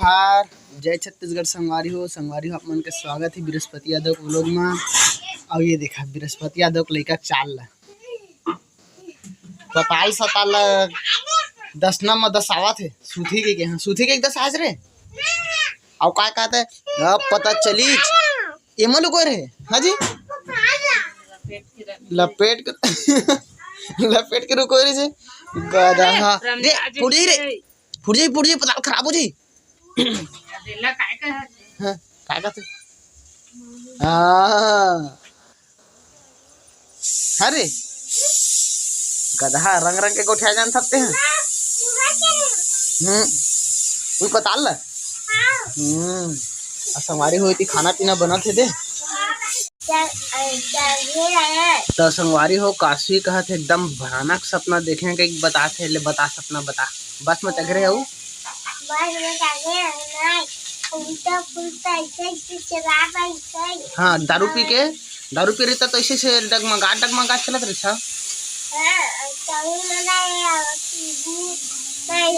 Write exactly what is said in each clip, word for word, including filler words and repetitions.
नमस्कार, जय छत्तीसगढ़ संगवारी हो। संगवारी हो, आप मन के स्वागत हे बृहस्पति यादव के vlog मा। अउ ये देखा बृहस्पति यादव के लइका के चाल ला, पताल सताल ला दस ना म दस आवत हे। सूती के, के हाँ, सूती के एक दस आज रे। अउ का कहत हे, अब पता चली। एमा लुकोय रहे, हाँ जी? लपेट के, लपेट के लुकोय रहे से। गधा, हाँ। रे, फूट जाई रे। फूट जाई, फूट जाई, पताल खराब हो जाई। हाँ, का कहत हे? हाँ। अरे, गधा रंग रंग के गोठिया जान सकते हैं। हम्म, कोई पताल ला। हम्म, आ संगवारी हो, एती खाना पीना बनत हे दे। त संगवारी हो, काशी कहत हे, एकदम भयानक सपना देखे हे, कइसे बतात हे, ले बता सपना बता। बस में चघरे हऊ? बस में चघरे हऊ ना, उल्टा पुल्टा ऐसे ऐसे चला रही है। हाँ, दारू पी के, दारू पी रही तो ऐसे से डगमगा डगमगा चलत रही था। हाँ, तभी मना है, शिबू, मैं,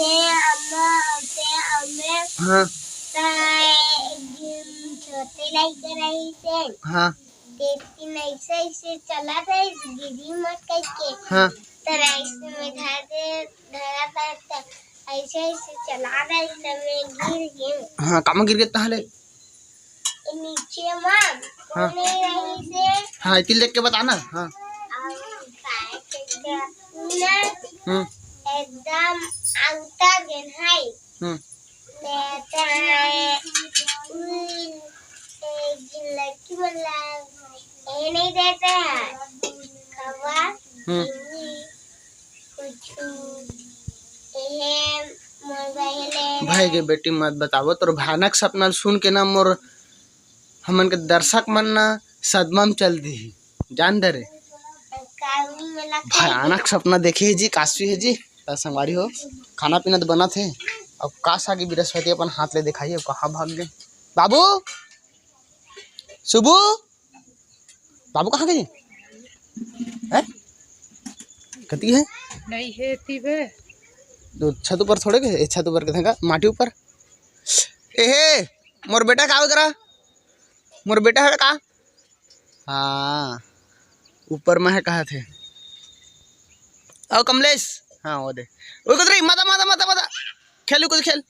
अम्मा, अम्मा, अम्मा। हाँ। तो एक दिन छोटे लड़के रही थे। हाँ। तेती में ऐसे ऐसे चला रही, गिरी मत करके। हाँ। तो ऐसे में धर दे, धरा था, तो ऐसे ऐसे चला रही, तो मैं गिर गई। हाँ, कामा गिर गए ताहले? नीचे मा, हाँ। कोने रही से। हाँ, इतिल देख के बताना। हाँ। और पैर के पूरा हम्म। एकदम अंतर दिन है। हम्म। देता है। उन, एक दिन लड़की मन ला ये नहीं देता है। खवा, हम्म। नहीं, कुछ, ये मोर बहले भाई के बेटी मत बतावो, तोर भयानक सपना सुन के ना मोर, हमन के दर्शक मन ना सदमा में चल दी। जान दे रे। भयानक सपना देखे हे जी, काशी हे जी। त संगवारी हो, खाना पीना तो बनत हे। अब का सागी बृहस्पति अपन हाथ ले दिखाई, अब कहाँ भाग गए बाबू? सुबू, बाबू कहाँ गए? हैं? कती है? नहीं है, ती बे। तो छत ऊपर थोड़े गए, ए, छत ऊपर के थंगा, माटी ऊपर। ए हे, मोर बेटा का हो करा? मोर बेटा है का? हाँ, ऊपर में है, कहा थे। आओ कमलेश, हाँ, वो दे। ओए, कुछ नहीं, मता, मता, मता, मता। खेल, कुछ खेल।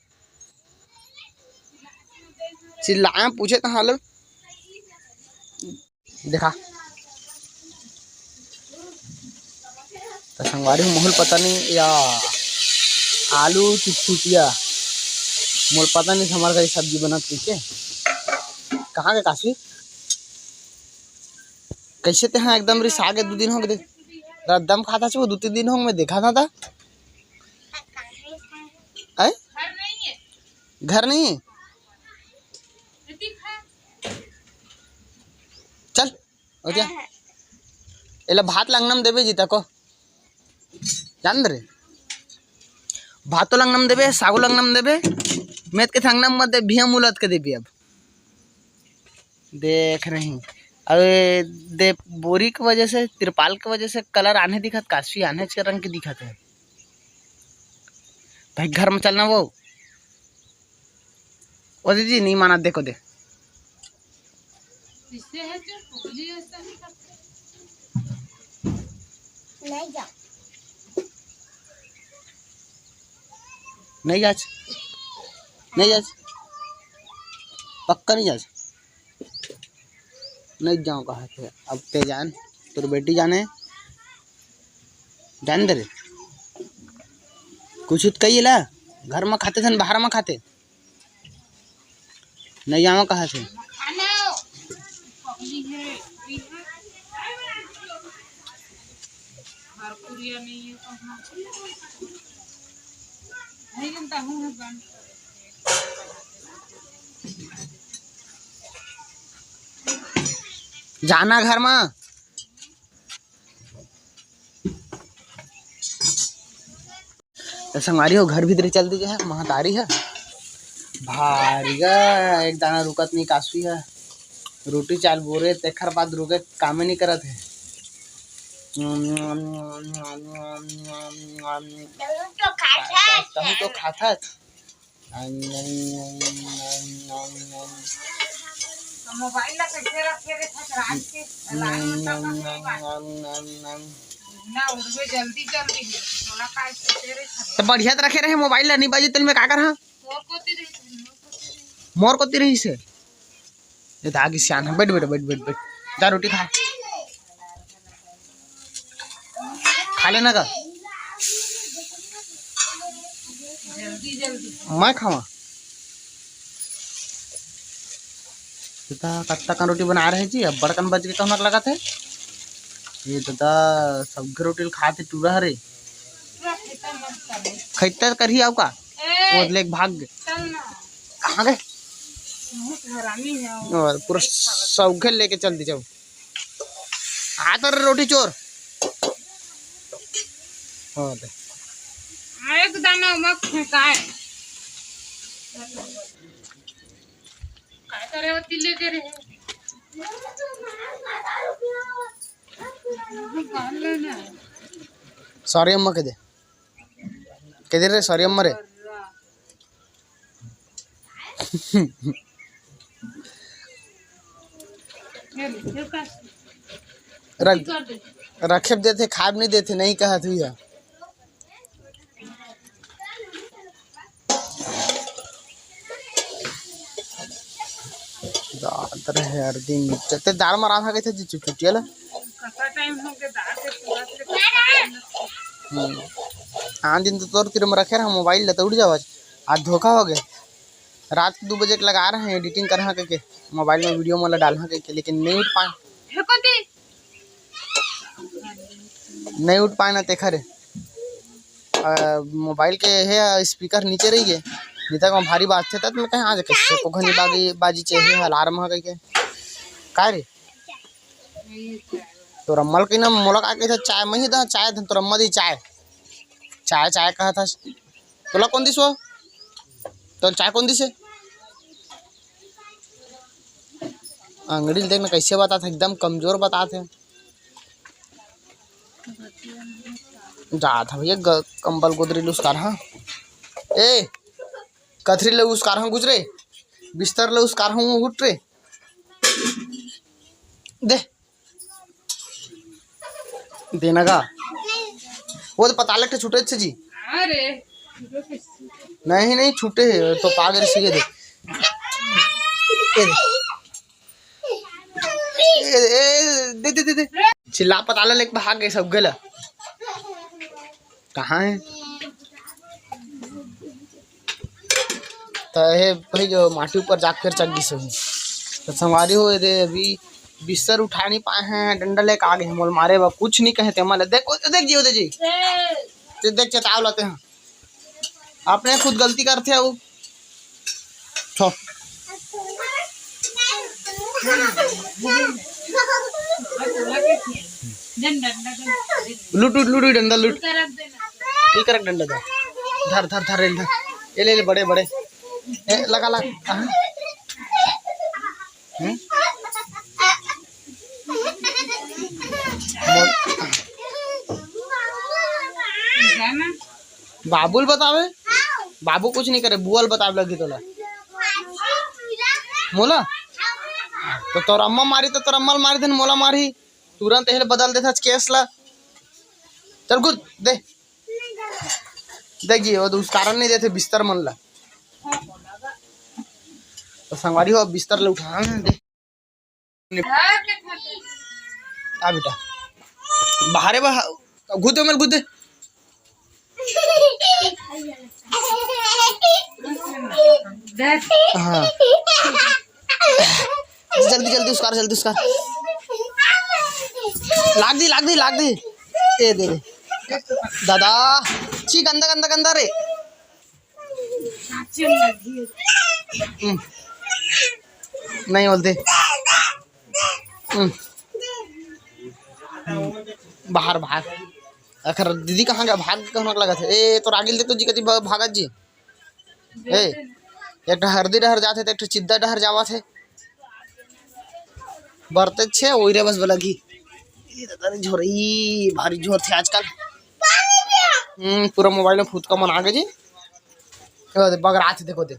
चिल्लाए, पूछे तो हाल। देखा। तो संगवारी हो, मोहल पता नहीं या आलू चिपचिपिया, मोल पता नहीं हमारे घर सब्जी बनत कइसे। कहाँ के काशी? कैसे ते हाँ एकदम रिसा के दू दिन हो गए। रात दम खाता छो, दू तीन दिन हो मैं देखा था, था। आए? घर नहीं है? चल, हो गया। एला भात लंगनम देबे जी तको। जान दे रे। भातो लंगनम देबे, सागो लंगनम देबे, मेत के थंगनम मत दे, भिया मुलत के देबे अब। देख रही। अरे दे, बोरी के वजह से, तिरपाल के वजह से कलर आने दिखत, काशी आने के रंग के दिखत है। भाई घर में चलना वो। ओ दीदी, नहीं माना, देखो दे। इससे है जो पगली ऐसा नहीं करते। नहीं जा। नहीं जाच। नहीं जाच। पक्का नहीं जाच। नहीं जाओ कहा थे। अब ते जान, तोर बेटी जाने। जान दे रे। कुछ तो कही ला, घर में खाते थे न बाहर में खाते। नहीं जावा कहा थे। जाना घर में। त संगवारी हो, घर भीतरी चल दी है, महतारी है भारी गा, एक दाना रुकत नहीं कासुई है। रोटी चाल बोरे, तेखर बाद रुके कामे नहीं करत है। तहूँ तो खाथस। मोबाइल ला कैसे रखे रे, थकराज के? लाल मटका का मोबाइल। ना उड़वे जल्दी जल्दी। तोला का ऐसे रे, थक- तो बढ़िया तो रखे रहे मोबाइल ला, नहीं बाजी तेल में का कर, हाँ? मोर कोती रही, मोर कोती रही। मोर कोती रही से। ये तो आगे सियान है। बैठ, बैठ, बैठ, बैठ, बैठ। जा रोटी खा। खा लेना का? मैं खावा? तो कत्ता का रोटी बना रहे जी, अब बड़कन बच के कहना लगा थे। ये दादा सब रोटी ल खाथे टूरा हरे। खैता करही आऊ का? ए, ओदले एक भाग गे। चल ना। कहाँ गए? बहुत हरामी है वो। और पूरा सौखे लेके चल दी जाओ। आ तो रे रोटी चोर। हाँ, दे। एक दाना मत फेंकाए। काय करे होती लेके रे? सॉरी अम्मा के दे। के दे रे सॉरी अम्मा रे। रख, रखे देथे, खाब नहीं देथे, नहीं कहा तू या। दादर है यार दिन। ते दाल मरा था कैसे जी चुटिया ला? कसा टाइम हो गया दाल के पूरा से हम्म। आन दिन तो तोर तीर में रखे रहा मोबाइल ला तो उड़ जावा। आज धोखा हो गया। रात के दू बजे के लगा रहे हैं एडिटिंग करहा करके, मोबाइल में वीडियो मोला डालहा करके, लेकिन नहीं उठ पाए। फेंको दी। नहीं उठ पाए ना तेखर। अ, मोबाइल के हे स्पीकर नीचे रही है, नहीं तक भारी बाजथे तब मैं कहे आज कैसे को घनी बागी बाजी चाहिए अलार्म है करके। का रे? तो रम्मल के ना मोला का कहे चाय में ही दा चाय धन तो रम्मा दी चाय। चाय चाय कहा था। तोला कौन दिस वो? तो चाय कौन दिस है? अंगड़ी ल देख ना कैसे बतात हे, एकदम कमजोर बतात हे। जात हे भैया ग-, कंबल गोदरी ल उसकार, हाँ। ए, कथरी ल उसकार, हाँ, गुजरे। बिस्तर ल उसकार, हाँ, उठ रे। दे। देना का? वो तो पता लगते छूटे से जी। अरे। नहीं, नहीं, छूटे है, तो पागल सीधे दे। ए दे। ए, ए, दे, दे, दे, दे। चिल्ला पता ले, लेके भाग गए सब गला। कहाँ है? तो हे भाई जो माटी ऊपर जाके फिर चढ़ गिस होही। तो संगवारी हो दे अभी बिस्तर उठा नहीं पाए हैं, डंडा लेके आ गए हैं, मोल मारे बा कुछ नहीं कहे ते मल। देख, देख जी, देख जी। ते देख चेताव लाते हैं। आपने खुद गलती करते हो। छो। लूट, लूट, लूट, डंडा लूट। ये करक डंडा दे। धर, धर, धर, ले, धर। ये ले, ले, बड़े, बड़े। ए, लगा, लगा। हाँ। हम्म? बाबू ल बतावे, बाबू कुछ नहीं करे, बुआ ल बतावे लगी तोला। मोला? तो तोर अम्मा मारी, तो तोर अम्मा ल मारी देन, मोला मारी। तुरंत एहले बदल देथस केस ला। चल कूद दे। देख जी, वो तो उस कारण नहीं देथे बिस्तर मन ला। तो संगवारी हो, बिस्तर ला उठा दे। आ बेटा, बाहरे बा, घुद दे, मेरे घुद दे। हाँ। जल्दी, जल्दी उसकार, जल्दी उसकार। लाग दी, लाग दी, लाग दी। ए दे दे। दादा, छी गंदा, गंदा, गंदा रे। हम्म। नहीं बोलते। हम्म। बाहर, बाहर। अखर दीदी कहाँ गया? भाग के कहना लगा थे। ए, तो रागिल दे तो जी कती भ-, भागत जी। ए, एक ठो हरदी डहर जात हे, तो एक ठो चिद्दा डहर जावत हे। बरते छे, ओइरे बस बलगी। ई दादा रे झोरई, भारी झोर थे आजकल। हम्म, पूरा मोबाइल में फुतका मन आ गए जी। देखो दे, बगरात देखो दे।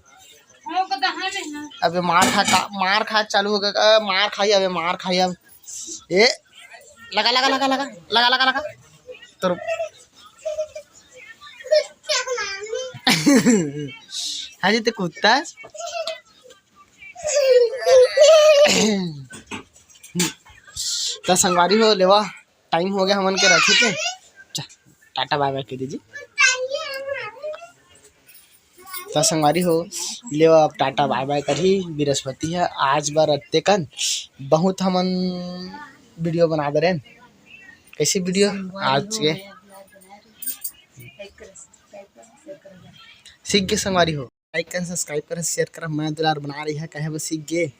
अबे मार खा, खा, मार खा चालू हो गया, अ, मार खाई, अबे मार खाई अब। ए, लगा, लगा, लगा, लगा, लगा, लगा, लगा। तो हाँ जी, ते कुत्ता। त संगवारी हो, लेवा, टाइम हो गया हमन के रखे के। चा, टाटा बाय बाय कर दीजिए। त संगवारी हो, लेवा, अब टाटा बाय बाय करही। बृहस्पति है, आज बर अत्ते कन बहुत हमन वीडियो बना दे रहे। कैसी वीडियो आज के? सीख के संगवारी हो, लाइक करें, सब्सक्राइब करें, शेयर करें, मैं दुलार बना रही है, कहे वो सीख गए।